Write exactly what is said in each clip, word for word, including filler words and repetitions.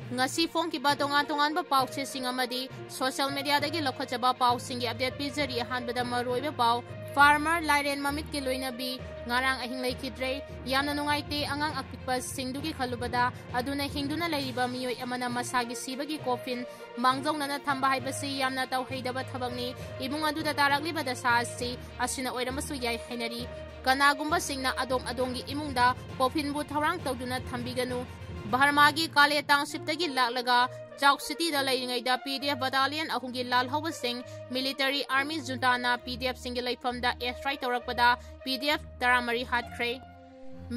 ꯉꯁꯤ ꯐꯣꯡꯈꯤꯕ ꯇꯣꯉꯥꯟ ꯇꯣꯉꯥꯟꯕ ꯄꯥꯎꯆꯦꯁꯤꯡ ꯑꯃꯗꯤ social mediaꯗꯒꯤ ꯂꯧꯈꯠꯆꯕ ꯄꯥꯎꯁꯤꯡꯒꯤ update ꯄꯤꯖꯔꯤ꯫ ꯑꯍꯥꯟꯕꯗ ꯃꯔꯨꯑꯣꯏꯕ ꯄꯥꯎ, farmer ꯂꯥꯏꯔꯦꯟ ꯃꯃꯤꯠꯀꯤ ꯂꯣꯏꯅꯕꯤ ꯉꯔꯥꯡ ꯑꯍꯤꯡ ꯂꯩꯈꯤꯗ꯭ꯔꯦ꯫ ꯌꯥꯝꯅ ꯅꯨꯡꯉꯥꯏꯇꯦ, ꯑꯉꯥꯡ ꯑꯄꯤꯛꯄꯁꯤꯡꯗꯨꯒꯤ ꯈꯜꯂꯨꯕꯗ꯫ ꯑꯗꯨꯅ ꯍꯤꯡꯗꯨꯅ ꯂꯩꯔꯤꯕ ꯃꯤꯑꯣꯏ ꯑꯃꯅ ꯃꯁꯥꯒꯤ ꯁꯤꯕꯒꯤ coffin ꯃꯥꯡꯖꯧꯅꯅ ꯊꯝꯕ ꯍꯥꯏꯕꯁꯤ ꯌꯥꯝꯅ ꯇꯧꯍꯩꯗꯕ ꯊꯕꯛꯅꯤ꯫ ꯏꯃꯨꯡ ꯑꯗꯨꯗ ꯇꯥꯔꯛꯂꯤꯕ ꯗꯁꯥ ꯑꯁꯤ ꯑꯁꯤꯅ ꯑꯣꯏꯔꯝꯕꯁꯨ ꯌꯥꯏ ꯍꯥꯏꯅꯔꯤ꯫ ꯀꯅꯥꯒꯨꯝꯕꯁꯤꯡꯅ ꯑꯗꯣꯝ ꯑꯗꯣꯝꯒꯤ ꯏꯃꯨꯡꯗ coffinꯕꯨ ꯊꯧꯔꯥꯡ ꯇꯧꯗꯨꯅ ꯊꯝꯕꯤꯒꯅꯨ꯫ ꯕꯔꯃꯥꯒꯤ ꯀꯥꯂꯦ townshipꯇꯒꯤ ꯂꯥꯛꯂꯒ ꯆꯥꯎꯛ cityꯗ ꯂꯩꯔꯤꯉꯩꯗ PDF battalion ꯑꯍꯨꯝꯒꯤ ꯂꯥꯜꯍꯧꯕꯁꯤꯡ military army juntaꯅ PDFꯁꯤꯡꯒꯤ ꯂꯩꯐꯝꯗ airstrike ꯇꯧꯔꯛꯄꯗ PDF ꯇꯔꯥꯃꯔꯤ ꯍꯥꯠꯈ꯭ꯔꯦ꯫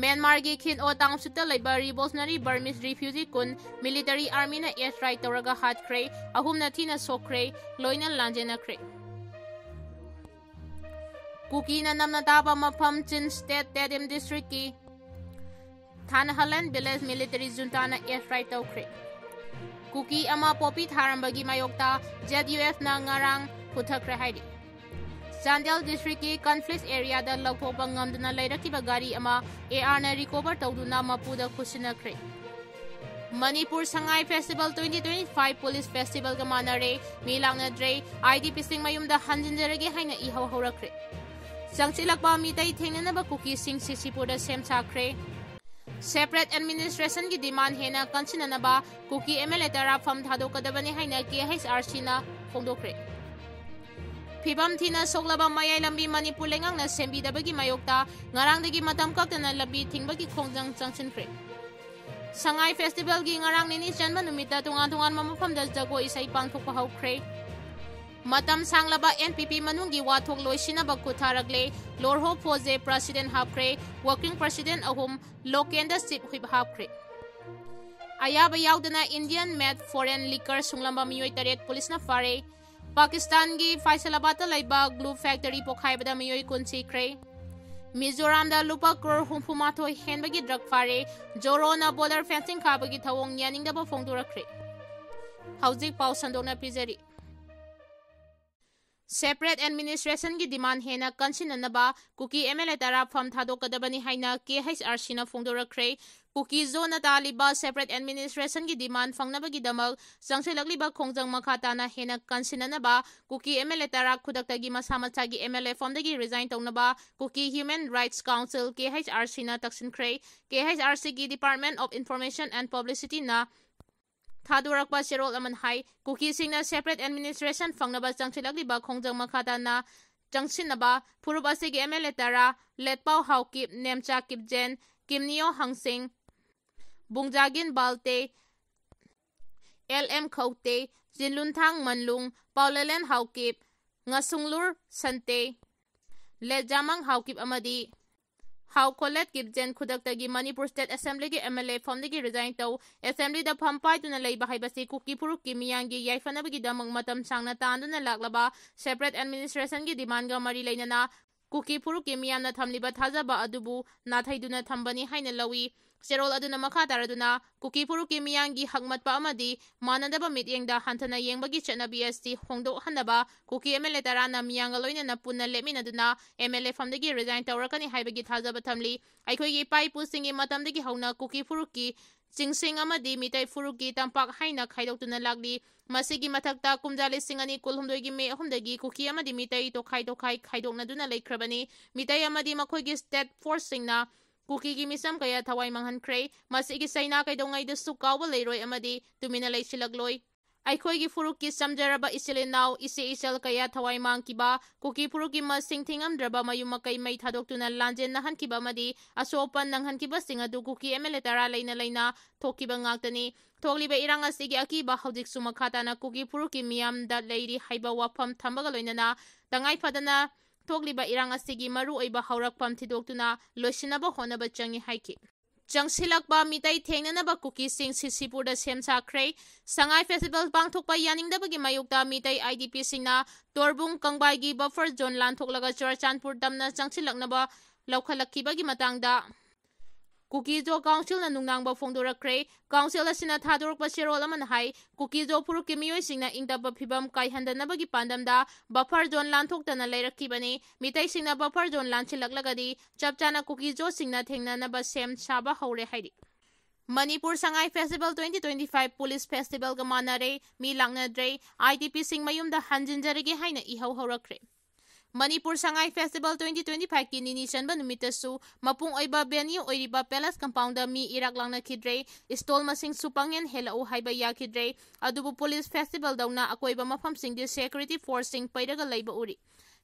ꯃ꯭ꯌꯥꯟꯃꯥꯔꯒꯤ ꯈꯤꯟꯑꯣ townshipꯇ ꯂꯩꯕ revolutionary Burmese refugee ꯀꯨꯟ military armyꯅ airstrike ꯇꯧꯔꯒ ꯍꯥꯠꯈ꯭ꯔꯦ, ꯑꯍꯨꯝꯅ ꯊꯤꯅ ꯁꯣꯛꯈ꯭ꯔꯦ, ꯂꯣꯏꯅ ꯂꯥꯟꯖꯦꯟꯅꯈ꯭ꯔꯦ꯫ ꯀꯨꯀꯤꯅ ꯅꯝꯅ ꯇꯥꯕ ꯃꯐꯝ ꯆꯤꯟ state Tedim districtꯀꯤ ꯊꯥꯅꯍꯂꯦꯟ village military juntaꯅ airstrike ꯇꯧꯈ꯭ꯔꯦ꯫ ꯀꯨꯀꯤ ꯑꯃ ꯄꯣꯄꯤ ꯊꯥꯔꯝꯕꯒꯤ ꯃꯥꯌꯣꯛꯇ ZUFꯅ ꯉꯔꯥꯡ ꯄꯨꯊꯈ꯭ꯔꯦ ꯍꯥꯏꯔꯤ꯫ ꯆꯥꯟꯗꯦꯜ districtꯀꯤ conflict areaꯗ ꯂꯧꯊꯣꯛꯄ ꯉꯝꯗꯅ ꯂꯩꯔꯛꯈꯤꯕ ꯒꯥꯔꯤ ꯑꯃ ARꯅ recover ꯇꯧꯗꯨꯅ ꯃꯄꯨꯗ ꯈꯨꯠꯁꯤꯟꯅꯈ꯭ꯔꯦ꯫ Manipur Sangai festival twenty twenty-five police festivalꯒ ꯃꯥꯟꯅꯔꯦ꯫ ꯃꯤ ꯂꯥꯛꯅꯗ꯭ꯔꯦ꯫ IDPꯁꯤꯡ ꯃꯌꯨꯝꯗ ꯍꯟꯖꯤꯟꯖꯔꯒꯦ ꯍꯥꯏꯅ ꯏꯍꯧ ꯍꯧꯔꯛꯈ꯭ꯔꯦ꯫ ꯆꯪꯁꯤꯜꯂꯛꯄ ꯃꯤꯇꯩ ꯊꯦꯡꯅꯅꯕ ꯀꯨꯀꯤꯁꯤꯡ CCPꯨꯔꯗ ꯁꯦꯝ ꯁꯥꯈ꯭ꯔꯦ꯫ Separate administrationꯒꯤ demand ꯍꯦꯟꯅ ꯀꯟꯁꯤꯟꯅꯅꯕ ꯀꯨꯀꯤ MLA ꯇꯔꯥ ꯐꯝ ꯊꯥꯗꯣꯛꯀꯗꯕꯅꯤ ꯍꯥꯏꯅ KHRCꯅ ꯐꯣꯡꯗꯣꯛꯈ꯭ꯔꯦ꯫ ꯐꯤꯕꯝ ꯊꯤꯅ ꯁꯣꯛꯂꯕ ꯃꯌꯥꯏ ꯂꯝꯕꯤ ꯃꯅꯤꯄꯨꯔ ꯂꯩꯉꯥꯛꯅ ꯁꯦꯝꯕꯤꯗꯕꯒꯤ ꯃꯥꯌꯣꯛꯇ ꯉꯔꯥꯡꯗꯒꯤ ꯃꯇꯝ ꯀꯛꯇꯅ ꯂꯝꯕꯤ ꯊꯤꯡꯕꯒꯤ ꯈꯣꯡꯖꯪ ꯆꯪꯁꯤꯟꯈ꯭ꯔꯦ꯫ ꯁꯉꯥꯏ festivalꯒꯤ ꯉꯔꯥꯡ ꯅꯤꯅꯤ ꯆꯟꯕ ꯅꯨꯃꯤꯠꯇ ꯇꯣꯉꯥꯟ ꯇꯣꯉꯥꯟꯕ ꯃꯐꯝꯗ ꯖꯒꯣꯏ ꯏꯁꯩ ꯄꯥꯡꯊꯣꯛꯄ ꯍꯧꯈ꯭ꯔꯦ꯫ ꯃꯇꯝ ꯁꯥꯡꯂꯕ NPP ꯃꯅꯨꯡꯒꯤ ꯋꯥꯊꯣꯛ ꯂꯣꯏꯁꯤꯟꯅꯕ ꯈꯨꯠ ꯊꯥꯔꯛꯂꯦ꯫ ꯂꯣꯔꯍꯣ ꯐꯣꯖꯦ president ꯍꯥꯞꯈ꯭ꯔꯦ꯫ Working president ꯑꯍꯨꯝ, ꯂꯣꯀꯦꯟꯗ chief whip ꯍꯥꯞꯈ꯭ꯔꯦ꯫ ꯑꯌꯥꯕ ꯌꯥꯎꯗꯅ Indian made foreign liquor ꯁꯨꯡꯂꯝꯕ ꯃꯤꯑꯣꯏ ꯇꯔꯦꯠ ꯄꯨꯂꯤꯁꯅ ꯐꯥꯔꯦ꯫ ꯄꯥꯀꯤꯁꯇꯥꯟꯒꯤ ꯐꯥꯏꯁꯂꯥꯕꯥꯗꯇ ꯂꯩꯕ glue factory ꯄꯣꯈꯥꯏꯕꯗ ꯃꯤꯑꯣꯏ ꯀꯨꯟ ꯁꯤꯈ꯭ꯔꯦ꯫ ꯃꯤꯖꯣꯔꯥꯝꯗ ꯂꯨꯄꯥ ꯀ꯭ꯔꯣꯔ ꯍꯨꯝꯐꯨ ꯃꯥꯊꯣꯏ ꯍꯦꯟꯕꯒꯤ drug ꯐꯥꯔꯦ꯫ ꯖꯣꯔꯣꯅ border fencing ꯈꯥꯕꯒꯤ ꯊꯧꯑꯣꯡ ꯌꯥꯅꯤꯡꯗꯕ ꯐꯣꯡꯗꯣꯔꯛꯈ꯭ꯔꯦ꯫ ꯍꯧꯖꯤꯛ ꯄꯥꯎ ꯁꯟꯗꯣꯛꯅ ꯄꯤꯖꯔꯤ꯫ separate administrationꯒꯤ demand ꯍꯦꯟꯅ ꯀꯟꯁꯤꯟꯅꯅꯕ ꯀꯨꯀꯤ MLA ꯇꯔꯥ ꯐꯝ ꯊꯥꯗꯣꯛꯀꯗꯕꯅꯤ ꯍꯥꯏꯅ KHRCꯅ ꯐꯣꯡꯗꯣꯔꯛꯈ꯭ꯔꯦ꯫ ꯀꯨꯀꯤ ꯖꯣꯟꯅ ꯇꯥꯜꯂꯤꯕ separate administrationꯒꯤ demand ꯐꯪꯅꯕꯒꯤꯗꯃꯛ ꯆꯪꯁꯤꯜꯂꯛꯂꯤꯕ ꯈꯣꯡꯖꯪ ꯃꯈꯥ ꯇꯥꯅ ꯍꯦꯟꯅ ꯀꯟꯁꯤꯟꯅꯅꯕ ꯀꯨꯀꯤ MLA ꯇꯔꯥ ꯈꯨꯗꯛꯇꯒꯤ ꯃꯁꯥ ꯃꯁꯥꯒꯤ MLA ꯐꯝꯗꯒꯤ resign ꯇꯧꯅꯕ Kuki Human Rights Council, KHRCꯅ ꯇꯛꯁꯤꯟꯈ꯭ꯔꯦ꯫ KHRCꯒꯤ Department of Information and Publicityꯅ ꯊꯥꯗꯣꯔꯛꯄ ꯆꯦꯔꯣꯜ ꯑꯃꯅ ꯍꯥꯏ, ꯀꯨꯀꯤꯁꯤꯡꯅ separate administration ꯐꯪꯅꯕ ꯆꯪꯁꯤꯜꯂꯛꯂꯤꯕ ꯈꯣꯡꯖꯪ ꯃꯈꯥ ꯇꯥꯅ ꯆꯪꯁꯤꯟꯅꯕ ꯐꯨꯔꯨꯞ ꯑꯁꯤꯒꯤ MLA ꯇꯔꯥ, ꯂꯦꯠꯄꯥꯎ ꯍꯥꯎꯀꯤꯞ, ꯅꯦꯝꯆꯥ ꯀꯤꯞꯖꯦꯟ, ꯀꯤꯝꯅꯤꯌꯣ ꯍꯪꯁꯤꯡ, ꯕꯨꯡꯖꯥꯒꯤꯟ ꯕꯥꯜꯇꯦ, ꯑꯦꯜ ꯑꯦꯝ ꯈꯧꯇꯦ, ꯖꯤꯟꯂꯨꯟꯊꯥꯡ ꯃꯟꯂꯨꯡ, ꯄꯥꯎꯂꯦꯂꯦꯟ ꯍꯥꯎꯀꯤꯞ, ꯉꯥꯁꯨꯡꯂꯨꯔ ꯁꯟꯇꯦ, ꯂꯦꯠꯖꯥꯃꯪ ꯍꯥꯎꯀꯤꯞ ꯑꯃꯗꯤ ꯍꯥꯎ ꯈꯣꯂꯦꯠ ꯀꯤꯞꯖꯦꯟ ꯈꯨꯗꯛꯇꯒꯤ ꯃꯅꯤꯄꯨꯔ State Assemblyꯒꯤ MLA ꯐꯝꯗꯒꯤ resign ꯇꯧ꯫ Assemblyꯗ ꯐꯝ ꯄꯥꯏꯗꯨꯅ ꯂꯩꯕ ꯍꯥꯏꯕꯁꯤ ꯀꯨꯀꯤ ꯐꯨꯔꯨꯞꯀꯤ ꯃꯤꯌꯥꯝꯒꯤ ꯌꯥꯏꯐꯅꯕꯒꯤꯗꯃꯛ ꯃꯇꯝ ꯁꯥꯡꯅ ꯇꯥꯟꯗꯨꯅ ꯂꯥꯛꯂꯕ separate administrationꯒꯤ demandꯒ ꯃꯔꯤ ꯂꯩꯅꯅ ꯀꯨꯀꯤ ꯐꯨꯔꯨꯞꯀꯤ ꯃꯤꯌꯥꯝꯅ ꯊꯝꯂꯤꯕ ꯊꯥꯖꯕ ꯑꯗꯨꯕꯨ ꯅꯥꯊꯩꯗꯨꯅ ꯊꯝꯕꯅꯤ ꯍꯥꯏꯅ ꯂꯧꯏ꯫ ꯆꯦꯔꯣꯜ ꯑꯗꯨꯅ ꯃꯈꯥ ꯇꯥꯔꯗꯨꯅ ꯀꯨꯀꯤ ꯐꯨꯔꯨꯞꯀꯤ ꯃꯤꯌꯥꯝꯒꯤ ꯍꯛꯃꯠꯄ ꯑꯃꯗꯤ ꯃꯥꯟꯅꯗꯕ ꯃꯤꯠꯌꯦꯡꯗ ꯍꯟꯊꯅ ꯌꯦꯡꯕꯒꯤ ꯆꯠꯅꯕꯤ ꯑꯁꯤ ꯍꯣꯡꯗꯣꯛꯍꯟꯅꯕ ꯀꯨꯀꯤ MLA ꯇꯔꯥꯅ ꯃꯤꯌꯥꯝꯒ ꯂꯣꯏꯅꯅ ꯄꯨꯟꯅ ꯂꯦꯞꯃꯤꯟꯅꯗꯨꯅ MLA ꯐꯝꯗꯒꯤ resign ꯇꯧꯔꯛꯀꯅꯤ ꯍꯥꯏꯕꯒꯤ ꯊꯥꯖꯕ ꯊꯝꯂꯤ꯫ ꯑꯩꯈꯣꯏꯒꯤ ꯏꯄꯥ ꯏꯄꯨꯁꯤꯡꯒꯤ ꯃꯇꯝꯗꯒꯤ ꯍꯧꯅ ꯀꯨꯀꯤ ꯐꯨꯔꯨꯞꯀꯤ ꯆꯤꯡꯁꯤꯡ ꯑꯃꯗꯤ ꯃꯤꯇꯩ ꯐꯨꯔꯨꯞꯀꯤ ꯇꯝꯄꯥꯛ ꯍꯥꯏꯅ ꯈꯥꯏꯗꯣꯛꯇꯨꯅ ꯂꯥꯛꯂꯤ꯫ ꯃꯁꯤꯒꯤ ꯃꯊꯛꯇ ꯀꯨꯝꯖꯥ ꯂꯤꯁꯤꯡ ꯑꯅꯤ ꯀꯨꯟꯍꯨꯝꯗꯣꯏꯒꯤ ꯃꯦ ꯑꯍꯨꯝꯗꯒꯤ ꯀꯨꯀꯤ ꯑꯃꯗꯤ ꯃꯤꯇꯩ ꯇꯣꯈꯥꯏ ꯇꯣꯈꯥꯏ ꯈꯥꯏꯗꯣꯛꯅꯗꯨꯅ ꯂꯩꯈ꯭ꯔꯕꯅꯤ꯫ ꯃꯤꯇꯩ ꯑꯃꯗꯤ ꯃꯈꯣꯏꯒꯤ state forceꯁꯤꯡꯅ ꯀꯨꯀꯤꯒꯤ ꯃꯤꯆꯝ ꯀꯌꯥ ꯊꯋꯥꯏ ꯃꯥꯡꯍꯟꯈ꯭ꯔꯦ꯫ ꯃꯁꯤꯒꯤ ꯆꯩꯅꯥ ꯀꯩꯗꯧꯉꯩꯗꯁꯨ ꯀꯥꯎꯕ ꯂꯩꯔꯣꯏ ꯑꯃꯗꯤ ꯇꯨꯃꯤꯟꯅ ꯂꯩꯁꯤꯜꯂꯛꯂꯣꯏ꯫ ꯑꯩꯈꯣꯏꯒꯤ ꯐꯨꯔꯨꯞꯀꯤ ꯆꯝꯖꯔꯕ ꯏꯆꯤꯜ ꯏꯅꯥꯎ, ꯏꯆꯦ ꯏꯆꯜ ꯀꯌꯥ ꯊꯋꯥꯏ ꯃꯥꯡꯈꯤꯕ, ꯀꯨꯀꯤ ꯐꯨꯔꯨꯞꯀꯤ ꯃꯁꯤꯡ ꯊꯤꯉꯝꯗ꯭ꯔꯕ ꯃꯌꯨꯝ ꯃꯀꯩ ꯃꯩ ꯊꯥꯗꯣꯛꯇꯨꯅ ꯂꯥꯟꯖꯦꯟꯅꯍꯟꯈꯤꯕ ꯑꯃꯗꯤ ꯑꯁꯣꯛ ꯑꯄꯟ ꯅꯪꯍꯟꯈꯤꯕꯁꯤꯡ ꯑꯗꯨ ꯀꯨꯀꯤ MLA ꯇꯔꯥ ꯂꯩꯅ ꯂꯩꯅ ꯊꯣꯛꯈꯤꯕ ꯉꯥꯛꯇꯅꯤ꯫ ꯊꯣꯛꯂꯤꯕ ꯏꯔꯥꯡ ꯑꯁꯤꯒꯤ ꯑꯀꯤꯕ ꯍꯧꯖꯤꯛꯁꯨ ꯃꯈꯥ ꯇꯥꯅ ꯀꯨꯀꯤ ꯐꯨꯔꯨꯞꯀꯤ ꯃꯤꯌꯥꯝꯗ ꯂꯩꯔꯤ ꯍꯥꯏꯕ ꯋꯥꯐꯝ ꯊꯝꯕꯒ ꯂꯣꯏꯅꯅ ꯇꯉꯥꯏ ꯐꯗꯅ ꯊꯣꯛꯂꯤꯕ ꯏꯔꯥꯡ ꯑꯁꯤꯒꯤ ꯃꯔꯨꯑꯣꯏꯕ ꯍꯧꯔꯛꯐꯝ ꯊꯤꯗꯣꯛꯇꯨꯅ ꯂꯣꯏꯁꯤꯟꯅꯕ ꯍꯣꯠꯅꯕ ꯆꯪꯏ ꯍꯥꯏꯈꯤ꯫ ꯆꯪꯁꯤꯜꯂꯛꯄ ꯃꯤꯇꯩ ꯊꯦꯡꯅꯅꯕ ꯀꯨꯀꯤꯁꯤꯡ ꯁꯤꯁꯤꯄꯨꯔꯗ ꯁꯦꯝ ꯁꯥꯈ꯭ꯔꯦ꯫ ꯁꯉꯥꯏ festival ꯄꯥꯡꯊꯣꯛꯄ ꯌꯥꯅꯤꯡꯗꯕꯒꯤ ꯃꯥꯌꯣꯛꯇ ꯃꯤꯇꯩ IDPꯁꯤꯡꯅ ꯇꯣꯔꯕꯨꯡ ꯀꯪꯕꯥꯏꯒꯤ buffer zone ꯂꯥꯟꯊꯣꯛꯂꯒ ꯆꯨꯔꯆꯥꯟꯄꯨꯔ ꯇꯝꯅ ꯆꯪꯁꯤꯜꯂꯛꯅꯕ ꯂꯧꯈꯠꯂꯛꯈꯤꯕꯒꯤ ꯃꯇꯥꯡꯗ ꯀꯨꯀꯤꯖꯣ ꯀꯥꯎꯟꯁꯤꯜꯅ ꯅꯨꯡꯅꯥꯡꯕ ꯐꯣꯡꯗꯣꯔꯛꯈ꯭ꯔꯦ꯫ ꯀꯥꯎꯟꯁꯤꯜ ꯑꯁꯤꯅ ꯊꯥꯗꯣꯔꯛꯄ ꯆꯦꯔꯣꯜ ꯑꯃꯅ ꯍꯥꯏ, ꯀꯨꯀꯤꯖꯣ ꯐꯨꯔꯨꯞꯀꯤ ꯃꯤꯑꯣꯏꯁꯤꯡꯅ ꯏꯪ ꯇꯞꯄ ꯐꯤꯕꯝ ꯀꯥꯏꯍꯟꯗꯅꯕꯒꯤ ꯄꯥꯟꯗꯝꯗ ꯕꯐꯔ ꯖꯣꯟ ꯂꯥꯟꯊꯣꯛꯇꯅ ꯂꯩꯔꯛꯈꯤꯕꯅꯤ꯫ ꯃꯤꯇꯩꯁꯤꯡꯅ ꯕꯐꯔ ꯖꯣꯟ ꯂꯥꯟꯁꯤꯜꯂꯛꯂꯒꯗꯤ ꯆꯞ ꯆꯥꯅ ꯀꯨꯀꯤꯖꯣꯁꯤꯡꯅ ꯊꯦꯡꯅꯅꯕ ꯁꯦꯝ ꯁꯥꯕ ꯍꯧꯔꯦ ꯍꯥꯏꯔꯤ꯫ Manipur Sangai festival twenty twenty five police ꯐꯦꯁꯇꯤꯚꯦꯜꯒ ꯃꯥꯟꯅꯔꯦ, ꯃꯤ ꯂꯥꯛꯅꯗ꯭ꯔꯦ, IDPꯁꯤꯡ ꯃꯌꯨꯝꯗ ꯍꯟꯖꯤꯟꯖꯔꯒꯦ ꯍꯥꯏꯅ ꯏꯍꯧ ꯍꯧꯔꯛꯈ꯭ꯔꯦ꯫ Manipur Sangai festival twenty twenty fiveꯀꯤ ꯅꯤꯅꯤ ꯆꯟꯕ ꯅꯨꯃꯤꯠꯇꯁꯨ ꯃꯄꯨꯡ ꯑꯣꯏꯕ venue ꯑꯣꯏꯔꯤꯕ ꯄꯦꯂꯦꯁ ꯀꯝꯄꯥꯎꯟꯗ ꯃꯤ ꯏꯔꯥꯛ ꯂꯥꯡꯅꯈꯤꯗ꯭ꯔꯦ, ꯁ꯭ꯇꯣꯜ ꯃꯁꯤꯡꯁꯨ ꯄꯪꯍꯦꯟ ꯍꯦꯜꯂꯛꯎ ꯍꯥꯏꯕ ꯌꯥꯈꯤꯗ꯭ꯔꯦ꯫ ꯑꯗꯨꯕꯨ ꯄꯨꯂꯤꯁ ꯐꯦꯁꯇꯤꯚꯦꯜꯗꯧꯅ ꯑꯀꯣꯏꯕ ꯃꯐꯝꯁꯤꯡꯗꯤ ꯁꯦꯀ꯭ꯌꯨꯔꯤꯇꯤ ꯐꯣꯔꯁꯁꯤꯡ ꯄꯩꯔꯒ ꯂꯩꯕ ꯎꯔꯤ꯫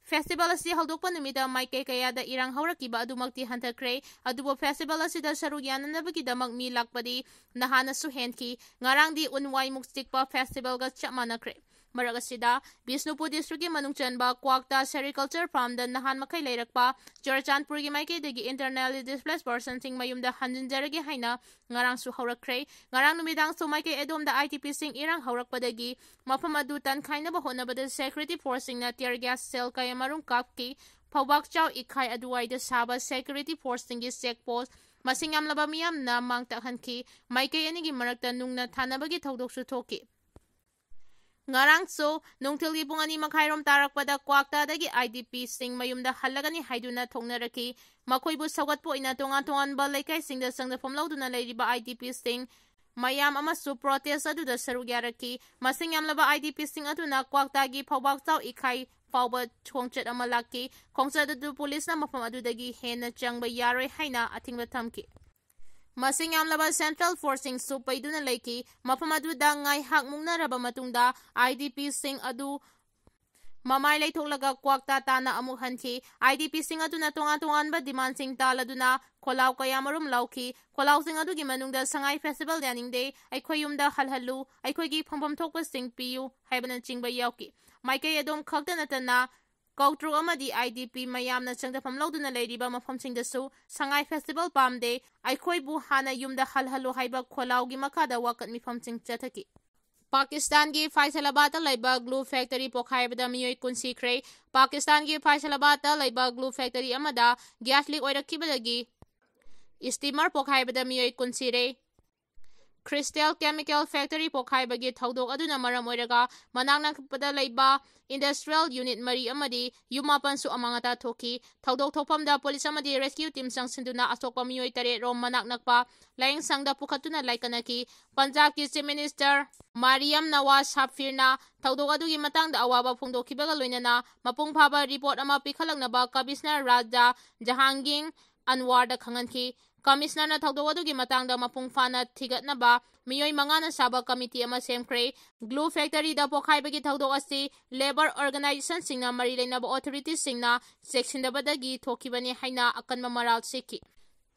ꯐꯦꯁꯇꯤꯚꯦꯜ ꯑꯁꯤ ꯍꯧꯗꯣꯛꯄ ꯅꯨꯃꯤꯠꯇ ꯃꯥꯏꯀꯩ ꯀꯌꯥꯗ ꯏꯔꯥꯡ ꯍꯧꯔꯛꯈꯤꯕ ꯑꯗꯨꯃꯛꯇꯤ ꯍꯟꯊꯈ꯭ꯔꯦ, ꯑꯗꯨꯕꯨ ꯐꯦꯁꯇꯤꯚꯦꯜ ꯑꯁꯤꯗ ꯁꯔꯨꯛ ꯌꯥꯅꯅꯕꯒꯤꯗꯃꯛ ꯃꯤ ꯂꯥꯛꯄꯗꯤ ꯅꯍꯥꯟꯅꯁꯨ ꯍꯦꯟꯈꯤ꯫ ꯉꯔꯥꯡꯗꯤ ꯎꯟ ꯋꯥꯏꯃꯨꯛ ꯆꯤꯛꯄ ꯐꯦꯁꯇꯤꯚꯦꯜꯒ ꯆꯞ ꯃꯥꯟꯅꯈ꯭ꯔꯦ꯫ ꯃꯔꯛ ꯑꯁꯤꯗ, ꯕꯤꯁꯅꯨꯄꯨꯔ ꯗꯤꯁꯇ꯭ꯔꯤꯛꯀꯤ ꯃꯅꯨꯡ ꯆꯟꯕ ꯀ꯭ꯋꯥꯛꯇꯥ ꯁꯦꯔꯤꯀꯜꯆꯔ ꯐꯥꯔꯝꯗ ꯅꯍꯥꯟ ꯃꯈꯩ ꯂꯩꯔꯛꯄ ꯆꯨꯔꯆꯥꯟꯄꯨꯔꯒꯤ ꯃꯥꯏꯀꯩꯗꯒꯤ internally displaced personꯁꯤꯡ ꯃꯌꯨꯝꯗ ꯍꯟꯖꯤꯟꯖꯔꯒꯦ ꯍꯥꯏꯅ ꯉꯔꯥꯡꯁꯨ ꯍꯧꯔꯛꯈ꯭ꯔꯦ꯫ ꯉꯔꯥꯡ ꯅꯨꯃꯤꯗꯥꯡꯁꯨ ꯃꯥꯏꯀꯩ ꯑꯗꯣꯝꯗ IDPꯁꯤꯡ ꯏꯔꯥꯡ ꯍꯧꯔꯛꯄꯗꯒꯤ ꯃꯐꯝ ꯑꯗꯨ ꯇꯟꯈꯥꯏꯅꯕ ꯍꯣꯠꯅꯕꯗ ꯁꯦꯀ꯭ꯌꯨꯔꯤꯇꯤ ꯐꯣꯔꯁꯁꯤꯡꯅ tear gas shell ꯀꯌꯥ ꯃꯔꯨꯝ ꯀꯥꯞꯈꯤ꯫ ꯐꯧꯕꯥꯛꯆꯥꯎ ꯏꯈꯥꯏ ꯑꯗꯨꯋꯥꯏꯗ ꯁꯥꯕ ꯁꯦꯀ꯭ꯌꯨꯔꯤꯇꯤ ꯐꯣꯔꯁꯁꯤꯡꯒꯤ ꯆꯦꯛ ꯄꯣꯁ ꯃꯁꯤꯡ ꯌꯥꯝꯂꯕ ꯃꯤꯌꯥꯝꯅ ꯃꯥꯡ ꯇꯥꯛꯍꯟꯈꯤ꯫ ꯃꯥꯏꯀꯩ ꯑꯅꯤꯒꯤ ꯃꯔꯛꯇ ꯅꯨꯡꯅ ꯊꯥꯅꯕꯒꯤ ꯊꯧꯗꯣꯛꯁꯨ ꯊꯣꯛꯈꯤ꯫ ꯉꯔꯥꯡꯁꯨ ꯅꯨꯡꯊꯤꯜꯒꯤ ꯄꯨꯡ ꯑꯅꯤ ꯃꯈꯥꯏꯔꯣꯝ ꯇꯥꯔꯛꯄꯗ ꯀ꯭ꯋꯥꯛꯇꯥꯗꯒꯤ IDPꯁꯤꯡ ꯃꯌꯨꯝꯗ ꯍꯜꯂꯒꯅꯤ ꯍꯥꯏꯗꯨꯅ ꯊꯣꯛꯅꯔꯛꯈꯤ꯫ ꯃꯈꯣꯏꯕꯨ ꯁꯧꯒꯠꯄ ꯑꯣꯏꯅ ꯇꯣꯉꯥꯟ ꯇꯣꯉꯥꯟꯕ ꯂꯩꯀꯥꯏꯁꯤꯡꯗ ꯆꯪꯖꯐꯝ ꯂꯧꯗꯨꯅ ꯂꯩꯔꯤꯕ IDPꯁꯤꯡ ꯃꯌꯥꯝ ꯑꯃꯁꯨ protest ꯑꯗꯨꯗ ꯁꯔꯨꯛ ꯌꯥꯔꯛꯈꯤ꯫ ꯃꯁꯤꯡ ꯌꯥꯝꯂꯕ IDPꯁꯤꯡ ꯑꯗꯨꯅ ꯀ꯭ꯋꯥꯛꯇꯥꯒꯤ ꯐꯧꯕꯥꯛꯆꯥꯎ ꯏꯈꯥꯏ ꯐꯥꯎꯕ ꯈꯣꯡꯆꯠ ꯑꯃ ꯂꯥꯛꯈꯤ꯫ ꯈꯣꯡꯆꯠ ꯑꯗꯨ ꯄꯨꯂꯤꯁꯅ ꯃꯐꯝ ꯑꯗꯨꯗꯒꯤ ꯍꯦꯟꯅ ꯆꯪꯕ ꯌꯥꯔꯣꯏ ꯍꯥꯏꯅ ꯑꯊꯤꯡꯕ ꯊꯝꯈꯤ꯫ ꯃꯁꯤꯡ ꯌꯥꯝꯂꯕ central forceꯁꯤꯡꯁꯨ ꯄꯩꯗꯨꯅ ꯂꯩꯈꯤ꯫ ꯃꯐꯝ ꯑꯗꯨꯗ ꯉꯥꯏꯍꯥꯛ ꯃꯨꯛꯅꯔꯕ ꯃꯇꯨꯡꯗ IDPꯁꯤꯡ ꯑꯗꯨ ꯃꯃꯥꯏ ꯂꯩꯊꯣꯛꯂꯒ ꯀ꯭ꯋꯥꯛꯇꯥ ꯇꯥꯅ ꯑꯃꯨꯛ ꯍꯟꯈꯤ꯫ IDPꯁꯤꯡ ꯑꯗꯨꯅ ꯇꯣꯉꯥꯟ ꯇꯣꯉꯥꯟꯕ demandꯁꯤꯡ ꯇꯥꯜꯂꯗꯨꯅ ꯈꯣꯜꯂꯥꯎ ꯀꯌꯥ ꯃꯔꯨꯝ ꯂꯥꯎꯈꯤ꯫ ꯈꯣꯜꯂꯥꯎꯁꯤꯡ ꯑꯗꯨꯒꯤ ꯃꯅꯨꯡꯗ "ꯁꯉꯥꯏ festival ꯌꯥꯅꯤꯡꯗꯦ, ꯑꯩꯈꯣꯏ ꯌꯨꯝꯗ ꯍꯜꯍꯜꯂꯨ, ꯑꯩꯈꯣꯏꯒꯤ ꯐꯪꯐꯝ ꯊꯣꯛꯄꯁꯤꯡ ꯄꯤꯌꯨ" ꯍꯥꯏꯕꯅꯆꯤꯡꯕ ꯌꯥꯎꯈꯤ꯫ ꯃꯥꯏꯀꯩ ꯑꯗꯣꯝ ꯈꯛꯇ ꯅꯠꯇꯅ ꯀꯧꯇ꯭ꯔꯨꯛ ꯑꯃꯗꯤ IDP ꯃꯌꯥꯝꯅ ꯆꯪꯖꯐꯝ ꯂꯧꯗꯨꯅ ꯂꯩꯔꯤꯕ ꯃꯐꯝꯁꯤꯡꯗꯁꯨ "ꯁꯉꯥꯏ festival ꯄꯥꯝꯗꯦ, ꯑꯩꯈꯣꯏꯕꯨ ꯍꯥꯟꯅ ꯌꯨꯝꯗ ꯍꯜꯍꯜꯂꯨ" ꯍꯥꯏꯕ ꯈꯣꯜꯂꯥꯎꯒꯤ ꯃꯈꯥꯗ ꯋꯥꯀꯠ ꯃꯤꯐꯝꯁꯤꯡ ꯆꯠꯊꯈꯤ꯫ ꯄꯥꯀꯤꯁꯇꯥꯟꯒꯤ ꯐꯥꯏꯁꯂꯥꯕꯥꯗꯇ ꯂꯩꯕ glue factory ꯄꯣꯈꯥꯏꯕꯗ ꯃꯤꯑꯣꯏ ꯀꯨꯟ ꯁꯤꯈ꯭ꯔꯦ꯫ ꯄꯥꯀꯤꯁꯇꯥꯟꯒꯤ ꯐꯥꯏꯁꯂꯥꯕꯥꯗꯇ ꯂꯩꯕ glue factory ꯑꯃꯗ gas leak ꯑꯣꯏꯔꯛꯈꯤꯕꯗꯒꯤ Steamer ꯄꯣꯈꯥꯏꯕꯗ ꯃꯤꯑꯣꯏ ꯀꯨꯟ ꯁꯤꯔꯦ꯫ Crystal Chemical Factory ꯄꯣꯈꯥꯏꯕꯒꯤ ꯊꯧꯗꯣꯛ ꯑꯗꯨꯅ ꯃꯔꯝ ꯑꯣꯏꯔꯒ ꯃꯅꯥꯛ ꯅꯛꯄꯗ ꯂꯩꯕ industrial unit ꯃꯔꯤ ꯑꯃꯗꯤ ꯌꯨꯝ ꯃꯥꯄꯟꯁꯨ ꯑꯃꯥꯡ ꯑꯇꯥ ꯊꯣꯛꯈꯤ꯫ ꯊꯧꯗꯣꯛ ꯊꯣꯛꯐꯝꯗ police ꯑꯃꯗꯤ rescue team ꯆꯪꯁꯤꯟꯗꯨꯅ ꯑꯁꯣꯛꯄ ꯃꯤꯑꯣꯏ ꯇꯔꯦꯠ ꯔꯣꯝ ꯃꯅꯥꯛ ꯅꯛꯄ ꯂꯥꯌꯦꯡꯁꯪꯗ ꯄꯨꯈꯠꯇꯨꯅ ꯂꯥꯏꯀꯠꯅꯈꯤ꯫ ꯄꯟꯖꯥꯕꯀꯤ Chief Minister ꯃꯥꯔꯤꯌꯝ ꯅꯋꯥꯖ ꯁꯥꯐꯤꯔꯅ ꯊꯧꯗꯣꯛ ꯑꯗꯨꯒꯤ ꯃꯇꯥꯡꯗ ꯑꯋꯥꯕ ꯐꯣꯡꯗꯣꯛꯈꯤꯕꯒ ꯂꯣꯏꯅꯅ ꯃꯄꯨꯡ ꯐꯥꯕ report ꯑꯃ ꯄꯤꯈꯠꯂꯛꯅꯕ Commissioner ꯔꯥꯖꯥ ꯖꯍꯥꯡꯒꯤꯡ ꯑꯟꯋꯥꯔꯗ ꯈꯪꯍꯟꯈꯤ꯫ Commissionerꯅ ꯊꯧꯗꯣꯛ ꯑꯗꯨꯒꯤ ꯃꯇꯥꯡꯗ ꯃꯄꯨꯡ ꯐꯥꯅ ꯊꯤꯒꯠꯅꯕ ꯃꯤꯑꯣꯏ ꯃꯉꯥꯅ ꯁꯥꯕ committee ꯑꯃ ꯁꯦꯝꯈ꯭ꯔꯦ꯫ Glue factoryꯗ ꯄꯣꯈꯥꯏꯕꯒꯤ ꯊꯧꯗꯣꯛ ꯑꯁꯤ labour organizationꯁꯤꯡꯅ ꯃꯔꯤ ꯂꯩꯅꯕ authorityꯁꯤꯡꯅ ꯆꯦꯛꯁꯤꯟꯗꯕꯗꯒꯤ ꯊꯣꯛꯈꯤꯕꯅꯤ ꯍꯥꯏꯅ ꯑꯀꯟꯕ ꯃꯔꯥꯜ ꯁꯤꯈꯤ꯫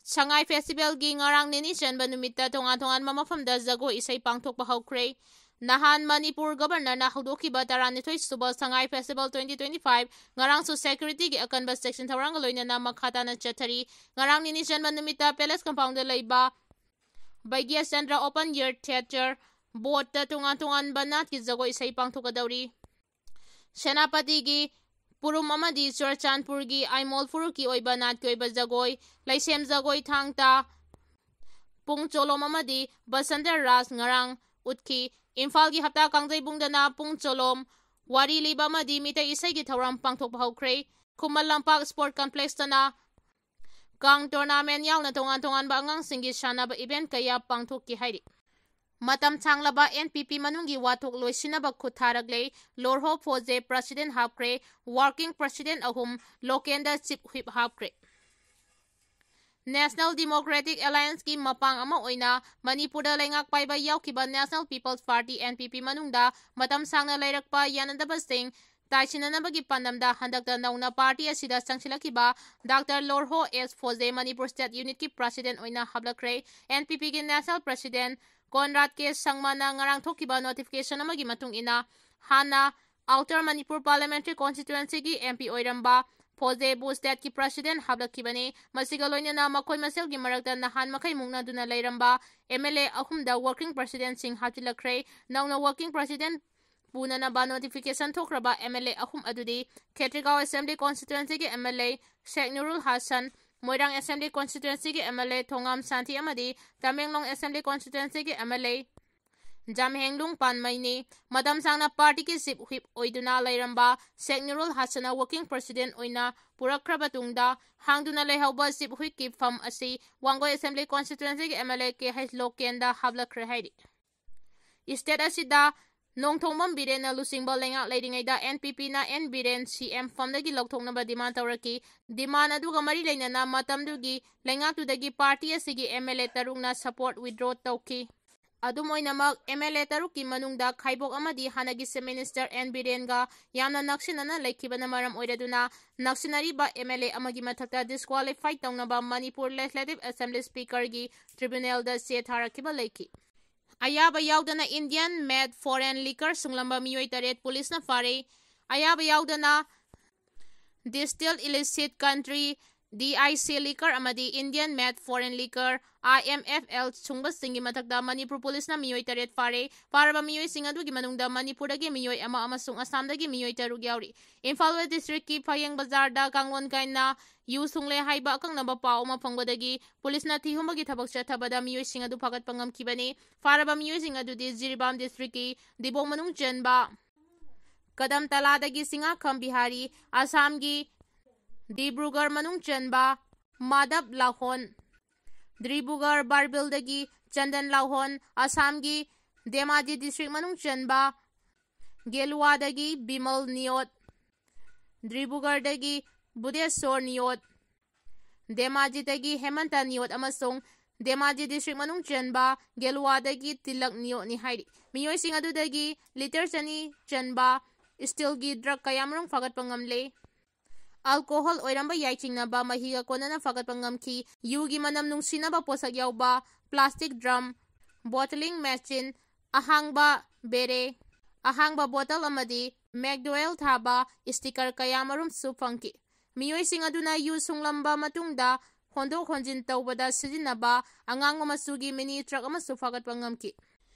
ꯁꯉꯥꯏ Festivalꯒꯤ ꯉꯔꯥꯡ ꯅꯤꯅꯤ ꯆꯟꯕ ꯅꯨꯃꯤꯠꯇ ꯇꯣꯉꯥꯟ ꯇꯣꯉꯥꯟꯕ ꯃꯐꯝꯗ ꯖꯒꯣꯏ ꯏꯁꯩ ꯄꯥꯡꯊꯣꯛꯄ ꯍꯧꯈ꯭ꯔꯦ꯫ ꯅꯍꯥꯟ ꯃꯅꯤꯄꯨꯔ Governorꯅ ꯍꯧꯗꯣꯛꯈꯤꯕ ꯇꯔꯥꯅꯤꯊꯣꯏ ꯁꯨꯕ ꯁꯉꯥꯏ Festival twenty twenty-five ꯉꯔꯥꯡꯁꯨ securityꯒꯤ ꯑꯀꯟꯕ ꯆꯦꯛꯁꯤꯟ ꯊꯧꯔꯥꯡꯒ ꯂꯣꯏꯅꯅ ꯃꯈꯥ ꯇꯥꯅ ꯆꯠꯊꯔꯤ꯫ ꯉꯔꯥꯡ ꯅꯤꯅꯤ ꯆꯟꯕ ꯅꯨꯃꯤꯠꯇ Palace Compoundꯗ ꯂꯩꯕ ꯕꯩꯒ꯭ꯌ ꯆꯟꯗ꯭ꯔ Open Air Theatre ꯕꯣꯠꯇ ꯇꯣꯉꯥꯟ ꯇꯣꯉꯥꯟꯕ ꯅꯥꯠꯀꯤ ꯖꯒꯣꯏ ꯏꯁꯩ ꯄꯥꯡꯊꯣꯛꯀꯗꯧꯔꯤ꯫ ꯁꯦꯅꯥꯄꯇꯤꯒꯤ ꯄꯨꯔꯨꯝ ꯑꯃꯗꯤ ꯆꯨꯔꯆꯥꯟꯄꯨꯔꯒꯤ ꯑꯥꯏꯃꯣꯜ ꯐꯨꯔꯨꯞꯀꯤ ꯑꯣꯏꯕ ꯅꯥꯠꯀꯤ ꯑꯣꯏꯕ ꯖꯒꯣꯏ, ꯂꯩꯁꯦꯝ ꯖꯒꯣꯏ ꯊꯥꯡ ꯇꯥ, ꯄꯨꯡ ꯆꯣꯂꯣꯝ ꯑꯃꯗꯤ ꯕꯁꯟꯇ ꯔꯥꯁ ꯉꯔꯥꯡ ꯎꯠꯈꯤ꯫ ꯏꯝꯐꯥꯜꯒꯤ ꯍꯞꯇꯥ ꯀꯥꯡꯖꯩꯕꯨꯡꯗꯅ ꯄꯨꯡ ꯆꯣꯂꯣꯝ, ꯋꯥꯔꯤ ꯂꯤꯕ ꯑꯃꯗꯤ ꯃꯤꯇꯩ ꯏꯁꯩꯒꯤ ꯊꯧꯔꯝ ꯄꯥꯡꯊꯣꯛꯄ ꯍꯧꯈ꯭ꯔꯦ꯫ ꯈꯨꯃꯟ ꯂꯝꯄꯥꯛ Sport Complexꯇꯅ ꯀꯥꯡ tournament ꯌꯥꯎꯅ ꯇꯣꯉꯥꯟ ꯇꯣꯉꯥꯟꯕ ꯑꯉꯥꯡꯁꯤꯡꯒꯤ ꯁꯥꯟꯅꯕ event ꯀꯌꯥ ꯄꯥꯡꯊꯣꯛꯈꯤ ꯍꯥꯏꯔꯤ꯫ ꯃꯇꯝ ꯁꯥꯡꯂꯕ N P P ꯃꯅꯨꯡꯒꯤ ꯋꯥꯊꯣꯛ ꯂꯣꯏꯁꯤꯟꯅꯕ ꯈꯨꯠ ꯊꯥꯔꯛꯂꯦ꯫ ꯂꯣꯔꯍꯣ ꯐꯣꯖꯦ President ꯍꯥꯞꯈ꯭ꯔꯦ꯫ Working President ꯑꯍꯨꯝ, Local Chief Whip ꯍꯥꯞꯈ꯭ꯔꯦ꯫ National Democratic Allianceꯀꯤ ꯃꯄꯥꯡ ꯑꯃ ꯑꯣꯏꯅ ꯃꯅꯤꯄꯨꯔꯗ ꯂꯩꯉꯥꯛ ꯄꯥꯏꯕ ꯌꯥꯎꯈꯤꯕ National People's Party, N P P, ꯃꯅꯨꯡꯗ ꯃꯇꯝ ꯁꯥꯡꯅ ꯂꯩꯔꯛꯄ ꯌꯥꯅꯗꯕꯁꯤꯡ ꯇꯥꯏꯁꯤꯟꯅꯅꯕꯒꯤ ꯄꯥꯟꯗꯝꯗ ꯍꯟꯗꯛꯇ ꯅꯧꯅ party ꯑꯁꯤꯗ ꯆꯪꯁꯤꯜꯂꯛꯈꯤꯕ Doctor ꯂꯣꯔꯍꯣ ꯑꯦꯁ ꯐꯣꯖꯦ Manipur State Unitꯀꯤ President ꯑꯣꯏꯅ ꯍꯥꯞꯂꯛꯈ꯭ꯔꯦ꯫ N P Pꯒꯤ National President ꯀꯣꯟꯔꯥꯗ ꯀꯦ ꯁꯪꯃꯅ ꯉꯔꯥꯡ ꯊꯣꯛꯈꯤꯕ notification ꯑꯃꯒꯤ ꯃꯇꯨꯡ ꯏꯟꯅ, ꯍꯥꯟꯅ Outer Manipur Parliamentary Constituencyꯒꯤ M P ꯑꯣꯏꯔꯝꯕ ꯐꯣꯖꯦꯕꯨ stateꯀꯤ President ꯍꯥꯞꯂꯛꯈꯤꯕꯅꯤ꯫ ꯃꯁꯤꯒ ꯂꯣꯏꯅꯅ ꯃꯈꯣꯏ ꯃꯁꯦꯜꯒꯤ ꯃꯔꯛꯇ ꯅꯍꯥꯟ ꯃꯈꯩ ꯃꯨꯛꯅꯗꯨꯅ ꯂꯩꯔꯝꯕ M L A ꯑꯍꯨꯝꯗ working presidentꯁꯤꯡ ꯍꯥꯞꯆꯤꯜꯂꯛꯈ꯭ꯔꯦ꯫ ꯅꯧꯅ working president ꯄꯨꯅꯅꯕ notification ꯊꯣꯛꯈ꯭ꯔꯕ M L A ꯑꯍꯨꯝ ꯑꯗꯨꯗꯤ ꯈꯦꯇ꯭ꯔꯤꯒꯥꯎ Assembly Constituencyꯒꯤ M L A Sheikh ꯅꯨꯔꯨꯜ Hasan, Moirang Assembly Constituency ꯒꯤ M L A ꯊꯣꯉꯥꯝ ꯁꯥꯟꯇꯤ ꯑꯃꯗꯤ ꯇꯃꯦꯡꯂꯣꯡ Assembly Constituency ꯒꯤ M L A ꯖꯥꯝꯍꯦꯡꯂꯨꯡ ꯄꯥꯟꯃꯩꯅꯤ꯫ ꯃꯇꯝ ꯁꯥꯡꯅ party ꯒꯤ Chief Whip ꯑꯣꯏꯗꯨꯅ ꯂꯩꯔꯝꯕ ꯁꯦꯛ ꯅꯨꯔꯨꯜ ꯍꯥꯁꯟꯅ Working President ꯑꯣꯏꯅ ꯄꯨꯔꯛꯈ꯭ꯔꯕ ꯇꯨꯡꯗ, ꯍꯥꯡꯗꯨꯅ ꯂꯩꯍꯧꯕ Chief Whip ꯀꯤ ꯐꯝ ꯑꯁꯤ ꯋꯥꯡꯒꯣꯏ Assembly Constituency ꯒꯤ M L A K H ꯂꯣꯀꯦꯟꯗ ꯍꯥꯞꯂꯛꯈ꯭ꯔꯦ ꯍꯥꯏꯔꯤ꯫ State ꯑꯁꯤꯗ ꯅꯣꯡꯊꯣꯡꯕꯝ ꯕꯤꯔꯦꯟꯅ ꯂꯨꯆꯤꯡꯕ ꯂꯩꯉꯥꯛ ꯂꯩꯔꯤꯉꯩꯗ N P P ꯅ N ꯕꯤꯔꯦꯟ C M ꯐꯝꯗꯒꯤ ꯂꯧꯊꯣꯛꯅꯕ demand ꯇꯧꯔꯛꯈꯤ꯫ Demand ꯑꯗꯨꯒ ꯃꯔꯤ ꯂꯩꯅꯅ ꯃꯇꯝꯗꯨꯒꯤ ꯂꯩꯉꯥꯛꯇꯨꯗꯒꯤ party ꯑꯁꯤꯒꯤ M L A ꯇꯔꯨꯛꯅ support withdraw ꯇꯧꯈꯤ꯫ ꯑꯗꯨꯝ ꯑꯣꯏꯅꯃꯛ, M L A ꯇꯔꯨꯛꯀꯤ ꯃꯅꯨꯡꯗ ꯈꯥꯏꯕꯣꯛ ꯑꯃꯗꯤ ꯍꯥꯟꯅꯒꯤ Chief Minister N ꯕꯤꯔꯦꯟꯒ ꯌꯥꯝꯅ ꯅꯛꯁꯤꯟꯅꯅ ꯂꯩꯈꯤꯕꯅ ꯃꯔꯝ ꯑꯣꯏꯔꯗꯨꯅ, ꯅꯛꯁꯤꯟꯅꯔꯤꯕ M L A ꯑꯃꯒꯤ ꯃꯊꯛꯇ disqualify ꯇꯧꯅꯕ ꯃꯅꯤꯄꯨꯔ Legislative Assembly Speaker ꯒꯤ tribunal ꯗ ꯆꯦ ꯊꯥꯔꯛꯈꯤꯕ ꯂꯩꯈꯤ꯫ ꯑꯌꯥꯕ ꯌꯥꯎꯗꯅ Indian made foreign liquor ꯁꯨꯡꯂꯝꯕ ꯃꯤꯑꯣꯏ ꯇꯔꯦꯠ ꯄꯨꯂꯤꯁꯅ ꯐꯥꯔꯦ꯫ ꯑꯌꯥꯕ ꯌꯥꯎꯗꯅ Distilled Illicit Country, D I C liquor ꯑꯃꯗꯤ Indian made foreign liquor, I M F L ꯁꯨꯡꯕꯁꯤꯡꯒꯤ ꯃꯊꯛꯇ ꯃꯅꯤꯄꯨꯔ ꯄꯨꯂꯤꯁꯅ ꯃꯤꯑꯣꯏ ꯇꯔꯦꯠ ꯐꯥꯔꯦ꯫ ꯐꯥꯔꯕ ꯃꯤꯑꯣꯏꯁꯤꯡ ꯑꯗꯨꯒꯤ ꯃꯅꯨꯡꯗ ꯃꯅꯤꯄꯨꯔꯗꯒꯤ ꯃꯤꯑꯣꯏ ꯑꯃ ꯑꯃꯁꯨꯡ ꯑꯁꯥꯝꯗꯒꯤ ꯃꯤꯑꯣꯏ ꯇꯔꯨꯛ ꯌꯥꯎꯔꯤ꯫ ꯏꯝꯐꯥꯜ West District ꯀꯤ ꯐꯌꯦꯡ ꯕꯖꯥꯔꯗ ꯀꯥꯡꯂꯣꯟ ꯀꯥꯏꯅ ꯌꯨ ꯁꯨꯡꯂꯦ ꯍꯥꯏꯕ ꯑꯀꯛꯅꯕ ꯄꯥꯎ ꯑꯃ ꯐꯪꯕꯗꯒꯤ ꯄꯨꯂꯤꯁꯅ ꯊꯤꯍꯨꯝꯕꯒꯤ ꯊꯕꯛ ꯆꯠꯊꯕꯗ ꯃꯤꯑꯣꯏꯁꯤꯡ ꯑꯗꯨ ꯐꯥꯒꯠꯄ ꯉꯝꯈꯤꯕꯅꯤ꯫ ꯐꯥꯔꯕ ꯃꯤꯑꯣꯏꯁꯤꯡ ꯑꯗꯨꯗꯤ ꯖꯤꯔꯤꯕꯥꯝ District ꯀꯤ ꯗꯤꯕꯣꯡ ꯃꯅꯨꯡ ꯆꯟꯕ ꯀꯗꯝꯇꯂꯥꯗꯒꯤ ꯁꯤꯡꯉꯥꯈꯝ ꯕꯤꯍꯥꯔꯤ, ꯑꯁꯥꯝꯒꯤ ꯗꯤꯕ꯭ꯔꯨꯒꯔ ꯃꯅꯨꯡ ꯆꯟꯕ ꯃꯥꯙꯕ ꯂꯥꯍꯣꯟ, ꯗꯤꯕ꯭ꯔꯨꯒꯔ ꯕꯥꯔꯕꯤꯜꯗꯒꯤ ꯆꯟꯗꯟ ꯂꯥꯍꯣꯟ, ꯑꯁꯥꯝꯒꯤ ꯙꯦꯃꯥꯖꯤ District ꯃꯅꯨꯡ ꯆꯟꯕ ꯒꯦꯂꯨꯋꯥꯗꯒꯤ ꯕꯤꯃꯜ ꯅꯤꯌꯣꯠ, ꯗꯤꯕ꯭ꯔꯨꯒꯔꯗꯒꯤ ꯕꯨꯙꯦꯁꯣꯔ ꯅꯤꯌꯣꯠ, ꯙꯦꯃꯥꯖꯤꯗꯒꯤ ꯍꯦꯃꯟꯇ ꯅꯤꯌꯣꯠ ꯑꯃꯁꯨꯡ ꯙꯦꯃꯥꯖꯤ District ꯃꯅꯨꯡ ꯆꯟꯕ ꯒꯦꯂꯨꯋꯥꯗꯒꯤ ꯇꯤꯂꯛ ꯅꯤꯌꯣꯠꯅꯤ ꯍꯥꯏꯔꯤ꯫ ꯃꯤꯑꯣꯏꯁꯤꯡ ꯑꯗꯨꯗꯒꯤ litre ꯆꯅꯤ ꯆꯟꯕ steel ꯒꯤ drug ꯀꯌꯥꯃꯔꯨꯝ ꯐꯥꯒꯠꯄ ꯉꯝꯂꯦ꯫ Alcohol ꯑꯣꯏꯔꯝꯕ ꯌꯥꯏ ꯆꯤꯡꯅꯕ ꯃꯍꯤꯒ ꯀꯣꯟꯅꯅ ꯐꯥꯒꯠꯄ ꯉꯝꯈꯤ꯫ ꯌꯨꯒꯤ ꯃꯅꯝ ꯅꯨꯡꯁꯤꯅꯕ ꯄꯣꯠꯁꯛ ꯌꯥꯎꯕ plastic drum, bottling machine, ꯑꯍꯥꯡꯕ ꯕꯦꯔꯦ, ꯑꯍꯥꯡꯕ bottle ꯑꯃꯗꯤ McDowell ꯊꯥꯕ sticker ꯀꯌꯥꯃꯔꯨꯝꯁꯨ ꯐꯪꯈꯤ꯫ ꯃꯤꯑꯣꯏꯁꯤꯡ ꯑꯗꯨꯅ ꯌꯨ ꯁꯨꯡꯂꯝꯕ ꯃꯇꯨꯡꯗ ꯍꯣꯟꯗꯣꯛ ꯍꯣꯟꯖꯤꯟ ꯇꯧꯕꯗ ꯁꯤꯖꯤꯟꯅꯕ ꯑꯉꯥꯡꯕ ꯃꯆꯨꯒꯤ mini truck ꯑꯃꯁꯨ ꯐꯥꯒꯠꯄ ꯉꯝꯈꯤ꯫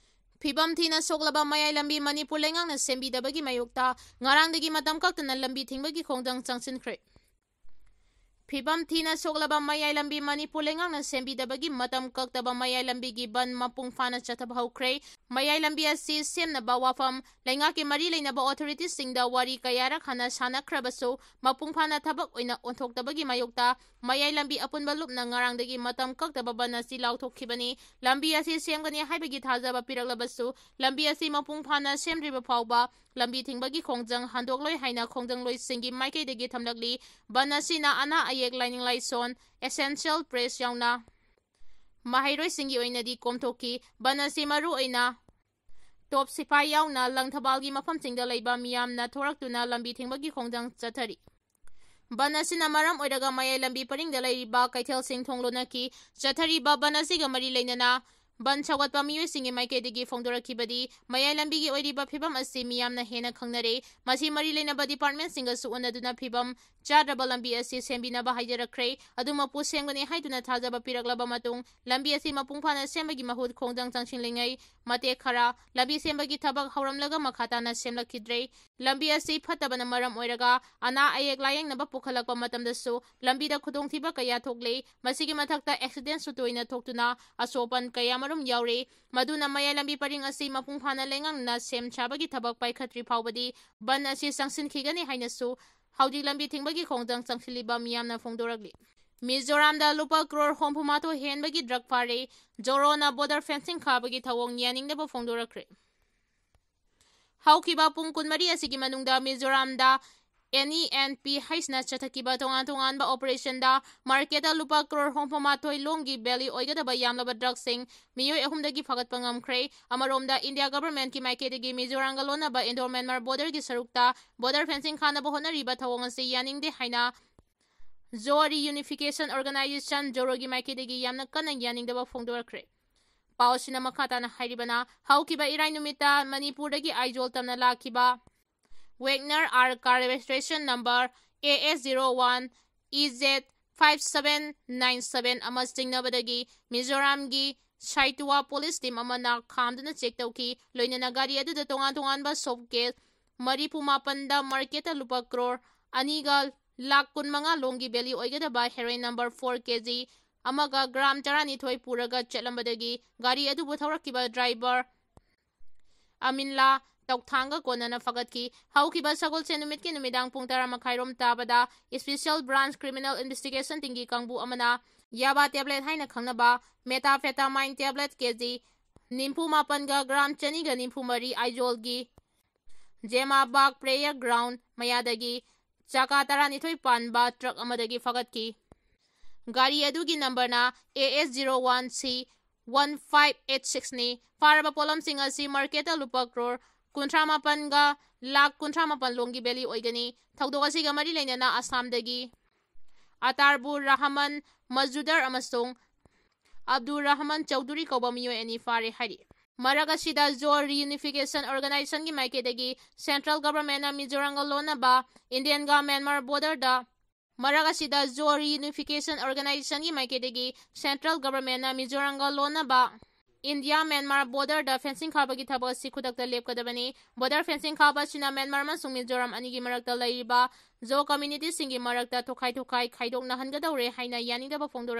ꯐꯤꯕꯝ ꯊꯤꯅ ꯁꯣꯛꯂꯕ ꯃꯌꯥꯏ ꯂꯝꯕꯤ ꯃꯅꯤꯄꯨꯔ ꯂꯩꯉꯥꯛꯅ ꯁꯦꯝꯕꯤꯗꯕꯒꯤ ꯃꯥꯌꯣꯛꯇ ꯉꯔꯥꯡꯗꯒꯤ ꯃꯇꯝ ꯀꯛꯇꯅ ꯂꯝꯕꯤ ꯊꯤꯡꯕꯒꯤ ꯈꯣꯡꯖꯪ ꯆꯪꯁꯤꯟꯈ꯭ꯔꯦ꯫ ꯐꯤꯕꯝ ꯊꯤꯅ ꯁꯣꯛꯂꯕ ꯃꯌꯥꯏ ꯂꯝꯕꯤ ꯃꯅꯤꯄꯨꯔ ꯂꯩꯉꯥꯛꯅ ꯁꯦꯝꯕꯤꯗꯕꯒꯤ ꯃꯇꯝ ꯀꯛꯇꯕ ꯃꯌꯥꯏ ꯂꯝꯕꯤꯒꯤ ꯕꯟ ꯃꯄꯨꯡ ꯐꯥꯅ ꯆꯠꯊꯕ ꯍꯧꯈ꯭ꯔꯦ꯫ ꯃꯌꯥꯏ ꯂꯝꯕꯤ ꯑꯁꯤ ꯁꯦꯝꯅꯕ ꯋꯥꯐꯝ ꯂꯩꯉꯥꯛꯀꯤ ꯃꯔꯤ ꯂꯩꯅꯕ ꯑꯣꯊꯣꯔꯤꯇꯤꯁꯤꯡꯗ ꯋꯥꯔꯤ ꯀꯌꯥꯔꯛ ꯍꯟꯅ ꯁꯥꯟꯅꯈ꯭ꯔꯕꯁꯨ ꯃꯄꯨꯡ ꯐꯥꯅ ꯊꯕꯛ ꯑꯣꯏꯅ ꯑꯣꯟꯊꯣꯛꯇꯕꯒꯤ ꯃꯥꯌꯣꯛꯇ ꯃꯌꯥꯏ ꯂꯝꯕꯤ ꯑꯄꯨꯟꯕ ꯂꯨꯞꯅ ꯉꯔꯥꯡꯗꯒꯤ ꯃꯇꯝ ꯀꯛꯇꯕ ꯕꯟ ꯑꯁꯤ ꯂꯥꯎꯊꯣꯛꯈꯤꯕꯅꯤ꯫ ꯂꯝꯕꯤ ꯑꯁꯤ ꯁꯦꯝꯒꯅꯤ ꯍꯥꯏꯕꯒꯤ ꯊꯥꯖꯕ ꯄꯤꯔꯛꯂꯕꯁꯨ ꯂꯝꯕꯤ ꯑꯁꯤ ꯃꯄꯨꯡ ꯐꯥꯅ ꯁꯦꯝꯗ꯭ꯔꯤꯕ ꯐꯥꯎꯕ ꯂꯝꯕꯤ ꯊꯤꯡꯕꯒꯤ ꯈꯣꯡꯖꯪ ꯍꯟꯗꯣꯛꯂꯣꯏ ꯍꯥꯏꯅ ꯈꯣꯡꯖꯪꯂꯣꯏꯁꯤꯡꯒꯤ ꯃꯥꯏꯀꯩꯗꯒꯤ ꯊꯝꯂꯛꯂꯤ꯫ ꯕꯟ ꯑꯁꯤꯅ ꯑꯅꯥ ꯑꯌꯦꯛ, ꯂꯥꯏꯅꯤꯡ ꯂꯥꯏꯁꯣꯟ, essential press ꯌꯥꯎꯅ ꯃꯍꯩꯔꯣꯏꯁꯤꯡꯒꯤ ꯑꯣꯏꯅꯗꯤ ꯀꯣꯝꯊꯣꯛꯈꯤ꯫ ꯕꯟ ꯑꯁꯤ ꯃꯔꯨ ꯑꯣꯏꯅ ꯇꯣꯞ ꯁꯤꯐꯥꯏ ꯌꯥꯎꯅ ꯂꯪꯊꯕꯥꯜꯒꯤ ꯃꯐꯝꯁꯤꯡꯗ ꯂꯩꯕ ꯃꯤꯌꯥꯝꯅ ꯊꯣꯔꯛꯇꯨꯅ ꯂꯝꯕꯤ ꯊꯤꯡꯕꯒꯤ ꯈꯣꯡꯖꯪ ꯆꯠꯊꯔꯤ꯫ ꯕꯟ ꯑꯁꯤꯅ ꯃꯔꯝ ꯑꯣꯏꯔꯒ ꯃꯌꯥꯏ ꯂꯝꯕꯤ ꯄꯔꯤꯡꯗ ꯂꯩꯔꯤꯕ ꯀꯩꯊꯦꯜꯁꯤꯡ ꯊꯣꯡ ꯂꯣꯟꯅꯈꯤ꯫ ꯆꯠꯊꯔꯤꯕ ꯕꯟ ꯑꯁꯤꯒ ꯃꯔꯤ ꯂꯩꯅꯅ ꯕꯟ ꯁꯧꯒꯠꯄ ꯃꯤꯑꯣꯏꯁꯤꯡꯒꯤ ꯃꯥꯏꯀꯩꯗꯒꯤ ꯐꯣꯡꯗꯣꯔꯛꯈꯤꯕꯗꯤ ꯃꯌꯥꯏ ꯂꯝꯕꯤꯒꯤ ꯑꯣꯏꯔꯤꯕ ꯐꯤꯕꯝ ꯑꯁꯤ ꯃꯤꯌꯥꯝꯅ ꯍꯦꯟꯅ ꯈꯪꯅꯔꯦ꯫ ꯃꯁꯤ ꯃꯔꯤ ꯂꯩꯅꯕ ꯗꯤꯄꯥꯔꯠꯃꯦꯟꯁꯤꯡꯒꯁꯨ ꯎꯅꯗꯨꯅ ꯐꯤꯕꯝ ꯆꯥꯗ꯭ꯔꯕ ꯂꯝꯕꯤ ꯑꯁꯤ ꯁꯦꯝꯕꯤꯅꯕ ꯍꯥꯏꯖꯔꯛꯈ꯭ꯔꯦ꯫ ꯑꯗꯨꯃꯛꯄꯨ ꯁꯦꯝꯒꯅꯤ ꯍꯥꯏꯗꯨꯅ ꯊꯥꯖꯕ ꯄꯤꯔꯛꯂꯕ ꯃꯇꯨꯡ ꯂꯝꯕꯤ ꯑꯁꯤ ꯃꯄꯨꯡ ꯐꯥꯅ ꯁꯦꯝꯕꯒꯤ ꯃꯍꯨꯠ ꯈꯣꯡꯖꯪ ꯆꯪꯁꯤꯜꯂꯤꯉꯩ ꯃꯇꯦꯛ ꯈꯔ ꯂꯝꯕꯤ ꯁꯦꯝꯕꯒꯤ ꯊꯕꯛ ꯍꯧꯔꯝꯂꯒ ꯃꯈꯥ ꯇꯥꯅ ꯁꯦꯝꯂꯛꯈꯤꯗ꯭ꯔꯦ꯫ ꯂꯝꯕꯤ ꯑꯁꯤ ꯐꯠꯇꯕꯅ ꯃꯔꯝ ꯑꯣꯏꯔꯒ ꯑꯅꯥ ꯑꯌꯦꯛ ꯂꯥꯌꯦꯡꯅꯕ ꯄꯨꯈꯠꯂꯛꯄ ꯃꯇꯝꯗꯁꯨ ꯂꯝꯕꯤꯗ ꯈꯨꯗꯣꯡꯊꯤꯕ ꯀꯌꯥ ꯊꯣꯛꯂꯤ꯫ ꯃꯁꯤꯒꯤ ꯃꯊꯛꯇ ꯑꯦꯛꯁꯤꯗꯦꯟꯁꯨ ꯇꯣꯏꯅ ꯊꯣꯛꯇꯨꯅ ꯑꯁꯣꯛ ꯑꯄꯟ ꯀꯌꯥ ꯃꯔꯨꯝ ꯌꯥꯎꯔꯤ꯫ ꯃꯗꯨꯅ ꯃꯌꯥꯏ ꯂꯝꯕꯤ ꯄꯔꯤꯡ ꯑꯁꯤ ꯃꯄꯨꯡ ꯐꯥꯅ ꯂꯩꯉꯥꯛꯅ ꯁꯦꯝ ꯁꯥꯕꯒꯤ ꯊꯕꯛ ꯄꯥꯏꯈꯠꯇ꯭ꯔꯤ ꯐꯥꯎꯕꯗꯤ ꯕꯟ ꯑꯁꯤ ꯆꯪꯁꯤꯟꯈꯤꯒꯅꯤ ꯍꯥꯏꯅꯁꯨ ꯍꯧꯖꯤꯛ ꯂꯝꯕꯤ ꯊꯤꯡꯕꯒꯤ ꯈꯣꯡꯖꯪ ꯆꯪꯁꯤꯜꯂꯤꯕ ꯃꯤꯌꯥꯝꯅ ꯐꯣꯡꯗꯣꯔꯛꯂꯤ꯫ ꯃꯤꯖꯣꯔꯥꯝꯗ ꯂꯨꯄꯥ ꯀ꯭ꯔꯣꯔ ꯍꯨꯝꯐꯨ ꯃꯥꯊꯣꯏ ꯍꯦꯟꯕꯒꯤ ꯗ꯭ꯔꯒ ꯐꯥꯔꯦ꯫ ꯖꯣꯔꯣꯅ ꯕꯣꯔꯗꯔ ꯐꯦꯟꯁꯤꯡ ꯈꯥꯕꯒꯤ ꯊꯧꯑꯣꯡ ꯌꯥꯅꯤꯡꯗꯕ ꯐꯣꯡꯗꯣꯔꯛꯈ꯭ꯔꯦ꯫ ꯍꯧꯈꯤꯕ ꯄꯨꯡ ꯀꯨꯟꯃꯔꯤ ꯑꯁꯤꯒꯤ ꯃꯅꯨꯡꯗ ꯃꯤꯖꯣꯔꯥꯝꯗ ꯑꯦꯟ ꯏ ꯑꯦꯟ ꯄꯤ ꯍꯩꯁꯅ ꯆꯠꯊꯈꯤꯕ ꯇꯣꯉꯥꯟ ꯇꯣꯉꯥꯟꯕ ꯑꯣꯄꯔꯦꯁꯟꯗ ꯃꯥꯔꯀꯦꯠꯇ ꯂꯨꯄꯥ ꯀ꯭ꯔꯣꯔ ꯍꯨꯝꯐꯨ ꯃꯥꯊꯣꯏ ꯂꯣꯝꯒꯤ ꯚꯦꯂ꯭ꯌꯨ ꯑꯣꯏꯒꯗꯕ ꯌꯥꯝꯂꯕ ꯗ꯭ꯔꯒꯁꯤꯡ ꯃꯤꯑꯣꯏ ꯑꯍꯨꯝꯗꯒꯤ ꯐꯥꯒꯠꯄ ꯉꯝꯈ꯭ꯔꯦ꯫ ꯑꯃꯔꯣꯝꯗ ꯏꯟꯗꯤꯌꯥ ꯒꯚꯔꯟꯃꯦꯟꯠꯀꯤ ꯃꯥꯏꯀꯩꯗꯒꯤ ꯃꯤꯖꯣꯔꯥꯝꯒ ꯂꯣꯟꯅꯕ ꯏꯟꯗꯣꯔ ꯃ꯭ꯌꯥꯟꯃꯥꯔ ꯕꯣꯔꯗꯔꯒꯤ ꯁꯔꯨꯛꯇ ꯕꯣꯔꯗꯔ ꯐꯦꯟꯁꯤꯡ ꯈꯥꯅꯕ ꯍꯣꯠꯅꯔꯤꯕ ꯊꯧꯑꯣꯡ ꯑꯁꯤ ꯌꯥꯅꯤꯡꯗꯦ ꯍꯥꯏꯅ ꯖꯣ ꯔꯤꯌꯨꯅꯤꯐꯤꯀꯦꯁꯟ ꯑꯣꯔꯒꯅꯥꯏꯖꯦꯁꯟ, ꯖꯣꯔꯣꯒꯤ ꯃꯥꯏꯀꯩꯗꯒꯤ ꯌꯥꯝꯅ ꯀꯟꯅ ꯌꯥꯅꯤꯡꯗꯕ ꯐꯣꯡꯗꯣꯔꯛꯈ꯭ꯔꯦ꯫ ꯄꯥꯎꯁꯤꯅ ꯃꯈꯥ ꯇꯥꯅ ꯍꯥꯏꯔꯤꯕꯅ, ꯍꯧꯈꯤꯕ ꯏꯔꯥꯏ ꯅꯨꯃꯤꯠꯇ ꯃꯅꯤꯄꯨꯔꯗꯒꯤ ꯑꯥꯏꯖꯣꯜ ꯇꯝꯅ ꯂꯥꯛꯈꯤꯕ Wagon R car registration number A S zero one E Z five seven nine seven ꯑꯃ ꯆꯤꯡꯅꯕꯗꯒꯤ ꯃꯤꯖꯣꯔꯥꯝꯒꯤ ꯁꯥꯏꯇꯨꯋꯥ ꯄꯨꯂꯤꯁ ꯇꯤꯝ ꯑꯃꯅ ꯈꯥꯝꯗꯨꯅ ꯆꯦꯛ ꯇꯧꯈꯤ꯫ ꯂꯣꯏꯅꯅ ꯒꯥꯔꯤ ꯑꯗꯨꯗ ꯇꯣꯉꯥꯟ ꯇꯣꯉꯥꯟꯕ ꯁꯣꯞ ꯀꯦꯁ ꯃꯔꯤꯐꯨ ꯃꯥꯄꯟꯗ ꯃꯥꯔꯀꯦꯠꯇ ꯂꯨꯄꯥ ꯀ꯭ꯔꯣꯔ ꯑꯅꯤꯒ ꯂꯥꯈ ꯀꯨꯟꯃꯉꯥ ꯂꯣꯡꯒꯤ value ꯑꯣꯏꯒꯗꯕ heroin number four kg ꯑꯃꯒ gram ꯇꯔꯥꯅꯤꯊꯣꯏ ꯄꯨꯔꯒ ꯆꯠꯂꯝꯕꯗꯒꯤ ꯒꯥꯔꯤ ꯑꯗꯨꯕꯨ ꯊꯧꯔꯛꯈꯤꯕ driver ꯑꯃꯤꯟꯂꯥ ꯇꯧꯊꯥꯡꯒ ꯀꯣꯟꯅꯅ ꯐꯒꯠꯈꯤ꯫ ꯍꯧꯈꯤꯕ ꯁꯒꯣꯜꯁꯦꯟ ꯅꯨꯃꯤꯠꯀꯤ ꯅꯨꯃꯤꯗꯥꯡ ꯄꯨꯡ ꯇꯔꯥ ꯃꯈꯥꯏꯔꯣꯝ ꯇꯥꯕꯗ Special Branch Criminal Investigation Teamꯒꯤ ꯀꯥꯡꯕꯨ ꯑꯃꯅ ꯌꯥꯕꯥ tablet ꯍꯥꯏꯅ ꯈꯪꯅꯕ methamphetamine tablet kg ꯅꯤꯐꯨ ꯃꯥꯄꯟꯒ gram ꯆꯅꯤꯒ ꯅꯤꯐꯨ ꯃꯔꯤ ꯑꯥꯏꯖꯣꯜꯒꯤ ꯖꯦꯃꯥꯕꯥꯒ prayer ground ꯃꯌꯥꯗꯒꯤ ꯆꯀꯥ ꯇꯔꯥꯅꯤꯊꯣꯏ ꯄꯥꯟꯕ truck ꯑꯃꯗꯒꯤ ꯐꯒꯠꯈꯤ꯫ ꯒꯥꯔꯤ ꯑꯗꯨꯒꯤ numberꯅ A S zero one C one five eight sixꯅꯤ꯫ ꯐꯥꯔꯕ ꯄꯣꯠꯂꯝꯁꯤꯡ ꯑꯁꯤ marketꯇ ꯂꯨꯄꯥ crore ꯀꯨꯟꯊ꯭ꯔꯥ ꯃꯥꯄꯟꯒ ꯂꯥꯈ ꯀꯨꯟꯊ꯭ꯔꯥ ꯃꯥꯄꯟ ꯂꯣꯡꯒꯤ value ꯑꯣꯏꯒꯅꯤ꯫ ꯊꯧꯗꯣꯛ ꯑꯁꯤꯒ ꯃꯔꯤ ꯂꯩꯅꯅ ꯑꯁꯥꯝꯗꯒꯤ ꯑꯇꯥꯔꯕꯨꯔ ꯔꯍꯃꯟ ꯃꯖꯨꯗꯔ ꯑꯃꯁꯨꯡ ꯑꯕꯗꯨꯔ ꯔꯍꯃꯟ ꯆꯧꯙꯨꯔꯤ ꯀꯧꯕ ꯃꯤꯑꯣꯏ ꯑꯅꯤ ꯐꯥꯔꯦ ꯍꯥꯏꯔꯤ꯫ ꯃꯔꯛ ꯑꯁꯤꯗ ꯖꯣ Reunification Organizationꯒꯤ ꯃꯥꯏꯀꯩꯗꯒꯤ central governmentꯅ ꯃꯤꯖꯣꯔꯥꯝꯒ ꯂꯣꯟꯅꯕ Indianꯒ Myanmar borderꯗ ꯃꯔꯛ ꯑꯁꯤꯗ ꯖꯣ Reunification Organizationꯒꯤ ꯃꯥꯏꯀꯩꯗꯒꯤ central governmentꯅ ꯃꯤꯖꯣꯔꯥꯝꯒ ꯂꯣꯟꯅꯕ India Myanmar borderꯗ fencing ꯈꯥꯕꯒꯤ ꯊꯕꯛ ꯑꯁꯤ ꯈꯨꯗꯛꯇ ꯂꯦꯞꯀꯗꯕꯅꯤ꯫ Border fencing ꯈꯥꯕ ꯑꯁꯤꯅ ꯃ꯭ꯌꯥꯟꯃꯥꯔ ꯑꯃꯁꯨꯡ ꯃꯤꯖꯣꯔꯥꯝ ꯑꯅꯤꯒꯤ ꯃꯔꯛꯇ ꯂꯩꯔꯤꯕ ꯖꯣ communityꯁꯤꯡꯒꯤ ꯃꯔꯛꯇ ꯇꯣꯈꯥꯏ ꯇꯣꯈꯥꯏ ꯈꯥꯏꯗꯣꯛꯅꯍꯟꯒꯗꯧꯔꯦ ꯍꯥꯏꯅ ꯌꯥꯅꯤꯡꯗꯕ ꯐꯣꯡꯗꯣꯔꯛꯂꯤ꯫